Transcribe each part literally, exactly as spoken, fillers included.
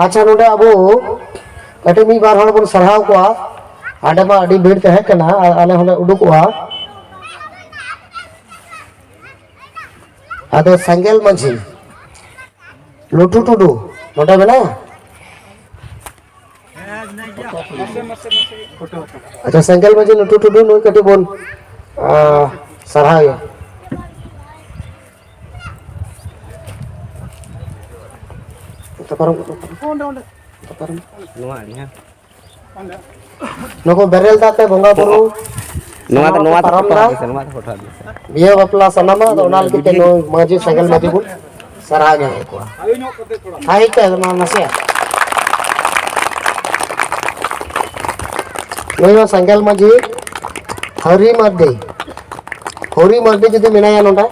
ᱟᱪᱪᱷᱟ, ᱱᱚᱰᱮ ᱟᱵᱚ ᱠᱟᱹᱴᱤᱡ ᱢᱤᱫ ᱵᱟᱨ ᱦᱚᱲ ᱵᱚᱱ ᱥᱟᱨᱦᱟᱣ ᱠᱚᱣᱟ᱾ ᱦᱟᱸᱰᱮ ᱢᱟ ᱟᱹᱰᱤ ᱵᱷᱤᱲ ᱛᱟᱦᱮᱸ ᱠᱟᱱᱟ, ᱟᱨ ᱟᱞᱮ ᱦᱚᱸᱞᱮ ᱩᱰᱩᱠᱚᱜᱼᱟ᱾ ᱟᱫᱚ ᱥᱮᱸᱜᱮᱞ ᱢᱟᱹᱡᱷᱤ ᱞᱩᱴᱩ ᱴᱩᱰᱩ ᱱᱚᱰᱮ ᱢᱮᱱᱟᱭᱟ? ᱟᱪᱪᱷᱟ, ᱥᱮᱸᱜᱮᱞ ᱢᱟᱹᱡᱷᱤ ᱞᱩᱴᱩ ᱴᱩᱰᱩ, ᱱᱩᱭ ᱠᱟᱹᱴᱤᱡ ᱵᱚᱱ, ᱟ, ᱥᱟᱨᱦᱟᱣᱮᱭᱟ᱾ ᱚᱱᱛᱮ ᱯᱟᱨᱚᱢ ᱠᱚᱜ ᱢᱮ᱾ ᱚᱸᱰᱮ, ᱚᱸᱰᱮ᱾ ᱚᱱᱛᱮ ᱯᱟᱨᱚᱢ᱾ ᱱᱚᱣᱟ ᱟᱹᱰᱤ ᱦᱟᱸ᱾ ᱱᱩᱠᱩ ᱵᱮᱨᱮᱞ ᱫᱟᱜ ᱛᱮ ᱵᱚᱸᱜᱟ ᱵᱩᱨᱩ ᱱᱚᱣᱟ ᱫᱚ, ᱥᱟᱱᱟᱢᱟᱜ ᱱᱚᱣᱟ ᱠᱚ ᱫᱚ ᱯᱟᱨᱚᱢ ᱯᱷᱳᱴᱳ ᱫᱟ᱾ ᱦᱟᱴ ᱥᱮ, ᱱᱚᱣᱟ ᱫᱚ ᱯᱷᱳᱴᱳ ᱦᱟᱴ ᱥᱮ᱾ ᱵᱤᱦᱟᱹ ᱵᱟᱯᱞᱟ ᱥᱟᱱᱟᱢᱟᱜ ᱫᱚ ᱚᱱᱟ ᱞᱟᱹᱜᱤᱫ ᱛᱮ ᱱᱩᱭ ᱢᱟᱹᱡᱷᱤ, ᱥᱮᱸᱜᱮᱞ ᱢᱟᱹᱡᱷᱤ ᱵᱚᱱ ᱥᱟᱨᱦᱟᱣ ᱧᱚᱜ ᱮᱫ ᱠᱚᱣᱟ᱾ ᱦᱟᱭ ᱛᱮ ᱢᱟ ᱱᱟᱥᱮ᱾ ᱱᱩᱭ ᱦᱚᱸ ᱥᱮᱸᱜᱮᱞ ᱢᱟᱹᱡᱷᱤ ᱦᱚᱨᱤ ᱢᱟᱨᱰᱤ᱾ ᱦᱚᱨᱤ ᱢᱟᱨᱰᱤ ᱡᱩᱫᱤ ᱢᱮᱱᱟᱭᱟ ᱱᱚᱰᱮ?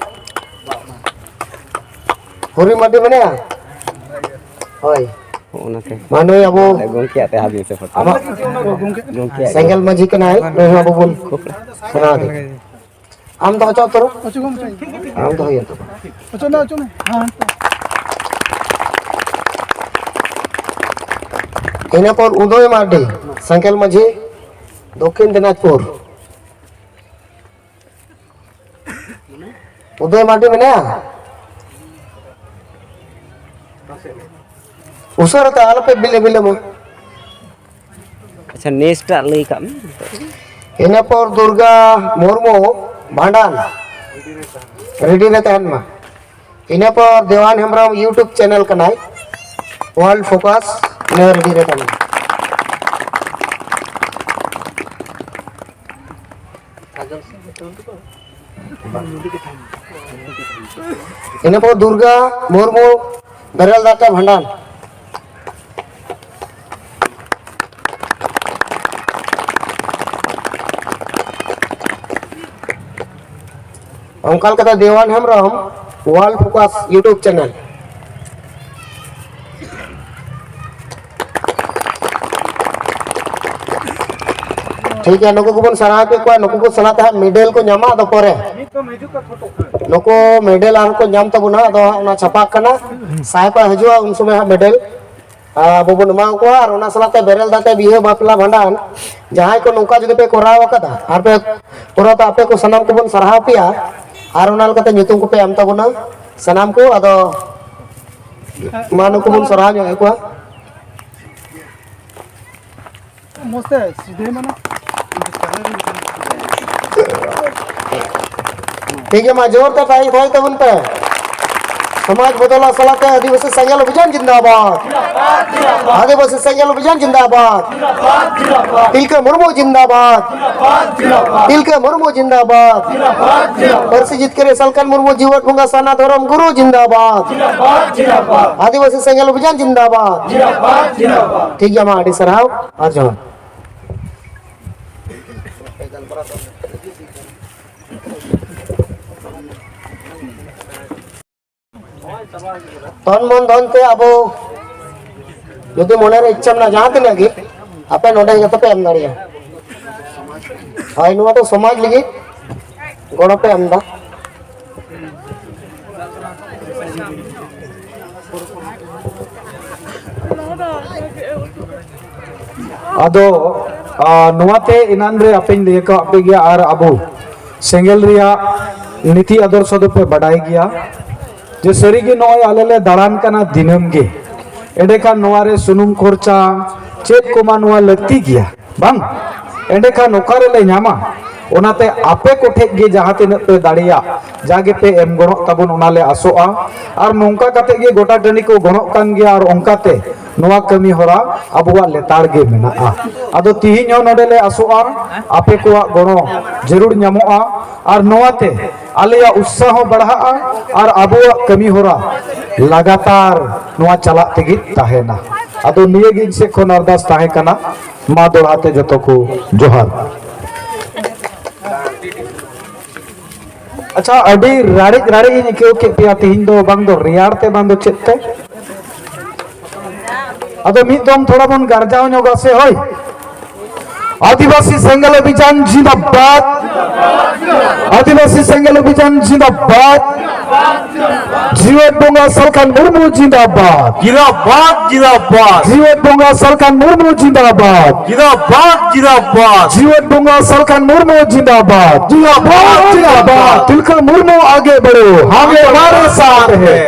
ᱦᱚᱨᱤ ᱢᱟᱨᱰᱤ ᱢᱮᱱᱟᱭᱟ? ᱦᱳᱭ᱾ ᱚᱱᱟᱛᱮ ᱢᱟ ᱱᱩᱭ ᱟᱵᱚ ᱜᱚᱢᱠᱮᱭᱟᱜ ᱛᱮ ᱦᱟᱵᱤ ᱥᱮ ᱯᱷᱳᱴᱳ᱾ ᱟᱢᱟᱜ ᱜᱚᱢᱠᱮ᱾ ᱥᱮᱸᱜᱮᱞ ᱢᱟᱹᱡᱷᱤ ᱠᱟᱱᱟᱭ, ᱱᱩᱭ ᱦᱚᱸ ᱟᱵᱚ ᱵᱚᱱ ᱥᱟᱨᱦᱟᱣ ᱮᱫᱮ᱾ ᱟᱢ ᱫᱚ ᱚᱪᱚᱜ ᱩᱛᱟᱹᱨᱚᱜ᱾ ᱚᱪᱚᱜ ᱢᱮ, ᱚᱪᱚᱜ ᱢᱮ᱾ ᱟᱢ ᱫᱚ ᱦᱩᱭᱮᱱ ᱛᱟᱢᱟ᱾ ᱚᱪᱚᱜ ᱢᱮ, ᱚᱪᱚᱜ ᱢᱮ᱾ ᱦᱮᱸ, ᱦᱮᱸ᱾ ᱤᱱᱟᱹ ᱯᱚᱨ ᱩᱫᱚᱭ ᱢᱟᱨᱰᱤ, ᱥᱮᱸᱜᱮᱞ ᱢᱟᱹᱡᱷᱤ, ᱫᱚᱠᱠᱷᱤᱱ ᱫᱤᱱᱟᱡᱽᱯᱩᱨ᱾ ᱩᱫᱚᱭ ᱢᱟᱨᱰᱤ ᱢᱮᱱᱟᱭᱟ? ᱩᱥᱟᱹᱨᱟ ᱛᱮ, ᱟᱞᱚᱯᱮ ᱵᱤᱞᱮ ᱵᱤᱞᱚᱢᱟ᱾ ᱟᱪᱪᱷᱟ, ᱱᱮᱠᱥᱴ ᱟᱜ ᱞᱟᱹᱭ ᱠᱟᱜ ᱢᱮ᱾ ᱤᱱᱟᱹ ᱯᱚᱨ ᱫᱩᱨᱜᱟ ᱢᱩᱨᱢᱩ, ᱵᱷᱟᱸᱰᱟᱱ, ᱨᱮᱰᱤ ᱨᱮ ᱛᱟᱦᱮᱱ ᱢᱟ᱾ ᱤᱱᱟᱹ ᱯᱚᱨ ᱫᱮᱣᱟᱱ ᱦᱮᱢᱵᱨᱚᱢ YouTube ᱪᱮᱱᱮᱞ ᱠᱟᱱᱟᱭ, World Focus, ᱩᱱᱤ ᱦᱚᱸ ᱨᱮᱰᱤ ᱨᱮ ᱛᱟᱦᱮᱱ ᱢᱟ᱾ ᱤᱱᱟᱹ ᱯᱚᱨ ᱫᱩᱨᱜᱟ ᱢᱩᱨᱢᱩ, ᱵᱮᱨᱮᱞ ᱫᱟᱠᱟ ᱵᱷᱟᱸᱰᱟᱱ᱾ ᱚᱱᱠᱟ ᱞᱮᱠᱟᱛᱮ ᱫᱮᱣᱟᱱ ᱦᱮᱢᱵᱨᱚᱢ, World Focus YouTube ᱪᱮᱱᱮᱞ᱾ ᱴᱷᱤᱠ ᱜᱮᱭᱟ, ᱱᱩᱠᱩ ᱠᱚᱵᱚᱱ ᱥᱟᱨᱦᱟᱣ ᱠᱮᱫ ᱠᱚᱣᱟ, ᱱᱩᱠᱩ ᱠᱚ ᱥᱟᱞᱟᱜ ᱛᱮ ᱦᱟᱸᱜ ᱢᱮᱰᱮᱞ ᱠᱚ ᱧᱟᱢᱟ᱾ ᱟᱫᱚ ᱯᱚᱨᱮ ᱱᱩᱠᱩ ᱢᱮᱰᱮᱞ ᱟᱨᱦᱚᱸ ᱠᱚ ᱧᱟᱢ ᱛᱟᱵᱚᱱᱟ᱾ ᱟᱫᱚ ᱦᱟᱸᱜ ᱚᱱᱟ ᱪᱷᱟᱯᱟᱜ ᱠᱟᱱᱟ, ᱥᱟᱭ ᱯᱟᱭ ᱦᱤᱡᱩᱜᱼᱟ, ᱩᱱ ᱥᱚᱢᱚᱭ ᱦᱟᱸᱜ ᱢᱮᱰᱮᱞ ᱟᱵᱚ ᱵᱚᱱ ᱮᱢᱟ ᱠᱚᱣᱟ᱾ ᱟᱨ ᱚᱱᱟ ᱥᱟᱞᱟᱜ ᱛᱮ ᱵᱮᱨᱮᱞ ᱫᱟᱜ ᱛᱮ ᱵᱤᱦᱟᱹ ᱵᱟᱯᱞᱟ ᱵᱷᱟᱸᱰᱟᱱ ᱡᱟᱦᱟᱸᱭ ᱠᱚ ᱱᱚᱝᱠᱟ ᱡᱩᱫᱤ ᱯᱮ ᱠᱚᱨᱟᱣ ᱟᱠᱟᱫᱟ, ᱟᱨ ᱯᱮ ᱠᱚᱨᱟᱣ ᱛᱟ, ᱟᱯᱮ ᱠᱚ ᱥᱟᱱᱟᱢ ᱠᱚᱵᱚᱱ ᱥᱟᱨᱦᱟᱣ ᱯᱮᱭᱟ᱾ ᱟᱨ ᱚᱱᱟ ᱞᱮᱠᱟᱛᱮ ᱧᱩᱛᱩᱢ ᱠᱚᱯᱮ ᱮᱢ ᱛᱟᱵᱚᱱᱟ ᱥᱟᱱᱟᱢ ᱠᱚ᱾ ᱟᱫᱚ ᱢᱟ ᱱᱩᱠᱩ ᱵᱚᱱ ᱥᱟᱨᱦᱟᱣ ᱧᱚᱜ ᱮᱫ ᱠᱚᱣᱟ᱾ ᱢᱚᱡᱽ ᱛᱮ ᱥᱤᱫᱷᱟᱹᱭ ᱢᱮ ᱱᱟ᱾ ᱴᱷᱤᱠ ᱜᱮᱭᱟ, ᱢᱟ ᱡᱳᱨ ᱛᱮ ᱛᱟᱦᱮᱸ ᱛᱟᱦᱮᱸ ᱛᱟᱵᱚᱱ ᱯᱮ᱾ ᱥᱚᱢᱟᱡᱽ ᱵᱚᱫᱚᱞ ᱥᱟᱞᱟᱜ ᱛᱮ ᱟᱹᱫᱤᱵᱟᱹᱥᱤ ᱥᱮᱸᱜᱮᱞ ᱚᱵᱷᱤᱡᱟᱱ ᱡᱤᱱᱫᱟᱵᱟᱫ᱾ ᱟᱹᱫᱤᱵᱟᱹᱥᱤ ᱥᱮᱸᱜᱮᱞ ᱚᱵᱷᱤᱡᱟᱱ ᱡᱤᱱᱫᱟᱵᱟᱫ᱾ ᱛᱤᱞᱠᱟᱹ ᱢᱩᱨᱢᱩ ᱡᱤᱱᱫᱟᱵᱟᱫ᱾ ᱛᱤᱞᱠᱟᱹ ᱢᱩᱨᱢᱩ ᱡᱤᱱᱫᱟᱵᱟᱫ᱾ ᱯᱟᱹᱨᱥᱤ ᱡᱤᱛᱠᱟᱹᱨᱤᱭᱟᱹ ᱥᱟᱞᱠᱷᱟᱱ ᱢᱩᱨᱢᱩ ᱡᱤᱣᱮᱫ ᱵᱚᱸᱜᱟ ᱥᱟᱨᱱᱟ ᱫᱷᱚᱨᱚᱢ ᱜᱩᱨᱩ ᱡᱤᱱᱫᱟᱵᱟᱫ᱾ ᱟᱹᱫᱤᱵᱟᱹᱥᱤ ᱥᱮᱸᱜᱮᱞ ᱚᱵᱷᱤᱡᱟᱱ ᱡᱤᱱᱫᱟᱵᱟᱫ᱾ ᱴᱷᱤᱠ ᱜᱮᱭᱟ, ᱢᱟ ᱟᱹᱰᱤ ᱥᱟᱨᱦᱟᱣ ᱟᱨ ᱡᱚᱦᱟᱨ᱾ ᱛᱚᱱ ᱢᱚᱱ ᱫᱷᱚᱱ ᱛᱮ ᱟᱵᱚ ᱡᱩᱫᱤ ᱢᱚᱱᱮᱨᱮ ᱤᱪᱪᱷᱟ ᱢᱮᱱᱟᱜᱼᱟ, ᱡᱟᱦᱟᱸ ᱛᱤᱱᱟᱹᱜ ᱜᱮ ᱟᱯᱮ ᱱᱚᱰᱮ ᱦᱮᱡ ᱠᱟᱛᱮ ᱯᱮ ᱮᱢ ᱫᱟᱲᱮᱭᱟᱜᱼᱟ᱾ ᱦᱳᱭ, ᱱᱚᱣᱟ ᱫᱚ ᱥᱚᱢᱟᱡᱽ ᱞᱟᱹᱜᱤᱫ ᱜᱚᱲᱚ ᱯᱮ ᱮᱢ ᱮᱫᱟ᱾ ᱟᱫᱚ, ᱟ, ᱱᱚᱣᱟᱛᱮ ᱮᱱᱟᱱ ᱨᱮ ᱟᱯᱮᱧ ᱞᱟᱹᱭ ᱟᱠᱟᱫ ᱯᱮ ᱜᱮᱭᱟ, ᱟᱨ ᱟᱵᱚ ᱥᱮᱸᱜᱮᱞ ᱨᱮᱭᱟᱜ ᱱᱤᱛᱤ ᱟᱫᱚᱨᱥᱚ ᱫᱚᱯᱮ ᱵᱟᱰᱟᱭ ᱜᱮᱭᱟ, ᱡᱮ ᱥᱟᱹᱨᱤᱜᱮ ᱱᱚᱜᱼᱚᱭ ᱟᱞᱮ ᱞᱮ ᱫᱟᱬᱟᱱ ᱠᱟᱱᱟ ᱫᱤᱱᱟᱹᱢ ᱜᱮ, ᱮᱸᱰᱮᱠᱷᱟᱱ ᱱᱚᱣᱟ ᱨᱮ ᱥᱩᱱᱩᱢ ᱠᱷᱚᱨᱪᱟ ᱪᱮᱫ ᱠᱚᱢᱟ ᱱᱚᱣᱟ ᱞᱟᱹᱠᱛᱤ ᱜᱮᱭᱟ, ᱵᱟᱝ? ᱮᱸᱰᱮᱠᱷᱟᱱ ᱚᱠᱟ ᱨᱮᱞᱮ ᱧᱟᱢᱟ? ᱚᱱᱟᱛᱮ ᱟᱯᱮ ᱠᱚᱴᱷᱮᱡ ᱜᱮ ᱡᱟᱦᱟᱸ ᱛᱤᱱᱟᱹᱜ ᱯᱮ ᱫᱟᱲᱮᱭᱟᱜ, ᱡᱟ ᱜᱮᱯᱮ ᱮᱢ ᱜᱚᱲᱚᱜ ᱛᱟᱵᱚᱱ, ᱚᱱᱟ ᱞᱮ ᱟᱥᱚᱜᱼᱟ᱾ ᱟᱨ ᱱᱚᱝᱠᱟ ᱠᱟᱛᱮ ᱜᱮ ᱜᱚᱴᱟ ᱴᱟᱺᱰᱤ ᱠᱚ ᱜᱚᱲᱚᱜ ᱠᱟᱱ ᱜᱮᱭᱟ, ᱟᱨ ᱚᱱᱠᱟᱛᱮ ᱱᱚᱣᱟ ᱠᱟᱹᱢᱤ ᱦᱚᱨᱟ ᱟᱵᱚᱣᱟᱜ ᱞᱮᱛᱟᱲ ᱜᱮ ᱢᱮᱱᱟᱜᱼᱟ᱾ ᱟᱫᱚ ᱛᱤᱦᱤᱧ ᱦᱚᱸ ᱱᱚᱰᱮ ᱞᱮ ᱟᱥᱚᱜᱼᱟ, ᱟᱯᱮ ᱠᱚᱣᱟᱜ ᱜᱚᱲᱚ ᱡᱟᱹᱨᱩᱲ ᱧᱟᱢᱚᱜᱼᱟ, ᱟᱨ ᱱᱚᱣᱟᱛᱮ ᱟᱞᱮᱭᱟᱜ ᱩᱛᱥᱟᱦᱚ ᱵᱟᱲᱦᱟᱜᱼᱟ, ᱟᱨ ᱟᱵᱚᱣᱟᱜ ᱠᱟᱹᱢᱤ ᱦᱚᱨᱟ ᱞᱟᱜᱟᱛᱟᱨ ᱱᱚᱣᱟ ᱪᱟᱞᱟᱜ ᱛᱮᱜᱮ ᱛᱟᱦᱮᱱᱟ᱾ ᱟᱫᱚ ᱱᱤᱭᱟᱹ ᱜᱮ ᱤᱧ ᱥᱮᱫ ᱠᱷᱚᱱ ᱟᱨᱫᱟᱥ ᱛᱟᱦᱮᱸ ᱠᱟᱱᱟ᱾ ᱢᱟ ᱫᱚᱦᱲᱟ ᱛᱮ ᱡᱚᱛᱚ ᱠᱚ ᱡᱚᱦᱟᱨ᱾ ᱟᱪᱪᱷᱟ, ᱟᱹᱰᱤ ᱨᱟᱲᱮᱡ ᱨᱟᱲᱮᱡ ᱤᱧ ᱟᱹᱭᱠᱟᱹᱣ ᱠᱮᱫ ᱯᱮᱭᱟ ᱛᱤᱦᱤᱧ ᱫᱚ, ᱵᱟᱝ ᱫᱚ ᱨᱮᱭᱟᱲ ᱛᱮ, ᱵᱟᱝ ᱫᱚ ᱪᱮᱫ ᱛᱮ᱾ ᱟᱫᱚ ᱢᱤᱫ ᱫᱚᱢ ᱛᱷᱚᱲᱟ ᱵᱚᱱ ᱜᱟᱨᱡᱟᱣ ᱧᱚᱜᱟ ᱥᱮ, ᱦᱳᱭ᱾ ᱟᱹᱫᱤᱵᱟᱹᱥᱤ ᱥᱮᱸᱜᱮᱞ ᱚᱵᱷᱤᱡᱟᱱ ᱡᱤᱱᱫᱟᱵᱟᱫ᱾ ᱟᱹᱫᱤᱵᱟᱹᱥᱤ ᱥᱮᱸᱜᱮᱞ ᱚᱵᱷᱤᱡᱟᱱ ᱡᱤᱱᱫᱟᱵᱟᱫ᱾ ᱡᱤᱣᱮᱫ ᱵᱚᱸᱜᱟ ᱥᱟᱞᱠᱷᱟᱱ ᱢᱩᱨᱢᱩ ᱡᱤᱱᱫᱟᱵᱟᱫ᱾ ᱡᱤᱱᱫᱟᱵᱟᱫ, ᱡᱤᱱᱫᱟᱵᱟᱫ᱾ ᱡᱤᱣᱮᱫ ᱵᱚᱸᱜᱟ ᱥᱟᱞᱠᱷᱟᱱ ᱢᱩᱨᱢᱩ ᱡᱤᱱᱫᱟᱵᱟᱫ᱾ ᱡᱤᱱᱫᱟᱵᱟᱫ, ᱡᱤᱱᱫᱟᱵᱟᱫ᱾ ᱡᱤᱣᱮᱫ ᱵᱚᱸᱜᱟ ᱥᱟᱞᱠᱷᱟᱱ ᱢᱩᱨᱢᱩ ᱡᱤᱱᱫᱟᱵᱟᱫ᱾ ᱡᱤᱱᱫᱟᱵᱟᱫ, ᱡᱤᱱᱫᱟᱵᱟᱫ᱾ ᱛᱤᱞᱠᱟᱹ ᱢᱩᱨᱢᱩ ᱟᱜᱮ ᱵᱟᱲᱷᱳ, ᱦᱟᱢᱮ ᱦᱟᱢᱟᱨᱮ ᱥᱟᱛᱷ ᱦᱮ᱾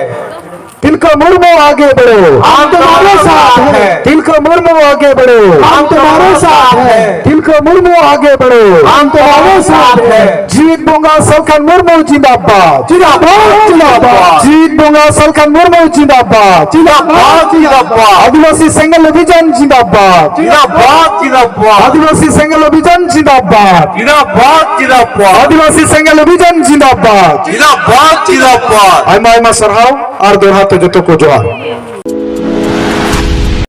ᱛᱤᱞᱠᱟᱹ ᱢᱩᱨᱢᱩ ᱟᱜᱮ ᱵᱟᱲᱷᱳ, ᱦᱟᱢᱮ ᱦᱟᱢᱟᱨᱮ ᱥᱟᱛᱷ ᱦᱮ᱾ ᱛᱤᱞᱠᱟᱹ ᱢᱩᱨᱢᱩ ᱟᱜᱮ ᱵᱟᱲᱷᱳ, ᱦᱟᱢᱮ ᱦᱟᱢᱟᱨᱮ ᱥᱟᱛᱷ ᱦᱮ᱾ ᱛᱤᱞᱠᱟᱹ ᱢᱩᱨᱢᱩ ᱟᱜᱮ ᱵᱟᱲᱷᱳ, ᱦᱟᱢᱮ ᱦᱟᱢᱟᱨᱮ ᱥᱟᱛᱷ ᱦᱮ᱾ ᱡᱤᱣᱮᱫ ᱵᱚᱸᱜᱟ ᱥᱟᱞᱠᱷᱟᱱ ᱢᱩᱨᱢᱩ ᱡᱤᱱᱫᱟᱵᱟᱫ᱾ ᱡᱤᱱᱫᱟᱵᱟᱫ, ᱡᱤᱱᱫᱟᱵᱟᱫ᱾ ᱡᱤᱣᱮᱫ ᱵᱚᱸᱜᱟ ᱥᱟᱞᱠᱷᱟᱱ ᱢᱩᱨᱢᱩ ᱡᱤᱱᱫᱟᱵᱟᱫ᱾ ᱡᱤᱱᱫᱟᱵᱟᱫ, ᱡᱤᱱᱫᱟᱵᱟᱫ᱾ ᱟᱹᱫᱤᱵᱟᱹᱥᱤ ᱥᱮᱸᱜᱮᱞ ᱚᱵᱷᱤᱡᱟᱱ ᱡᱤᱱᱫᱟᱵᱟᱫ᱾ ᱡᱤᱱᱫᱟᱵᱟᱫ, ᱡᱤᱱᱫᱟᱵᱟᱫ᱾ ᱟᱹᱫᱤᱵᱟᱹᱥᱤ ᱥᱮᱸᱜᱮᱞ ᱚᱵᱷᱤᱡᱟᱱ ᱡᱤᱱᱫᱟᱵᱟᱫ᱾ ᱡᱤᱱᱫᱟᱵᱟᱫ, ᱡᱤᱱᱫᱟᱵᱟᱫ᱾ ᱟᱹᱫᱤᱵᱟᱹᱥᱤ ᱥᱮᱸᱜᱮᱞ ᱚᱵᱷᱤᱡᱟᱱ ᱡᱤᱱᱫᱟᱵᱟᱫ᱾ ᱡᱤᱱᱫᱟᱵᱟᱫ, ᱡᱤᱱᱫᱟᱵᱟᱫ᱾ ᱟᱭᱢᱟ ᱟᱭᱢᱟ ᱥᱟᱨᱦᱟᱣ ᱟᱨ ᱫᱚᱦᱲᱟ ᱛᱮ ᱡᱚᱛᱚ ᱠᱚ ᱡᱚᱦᱟᱨ᱾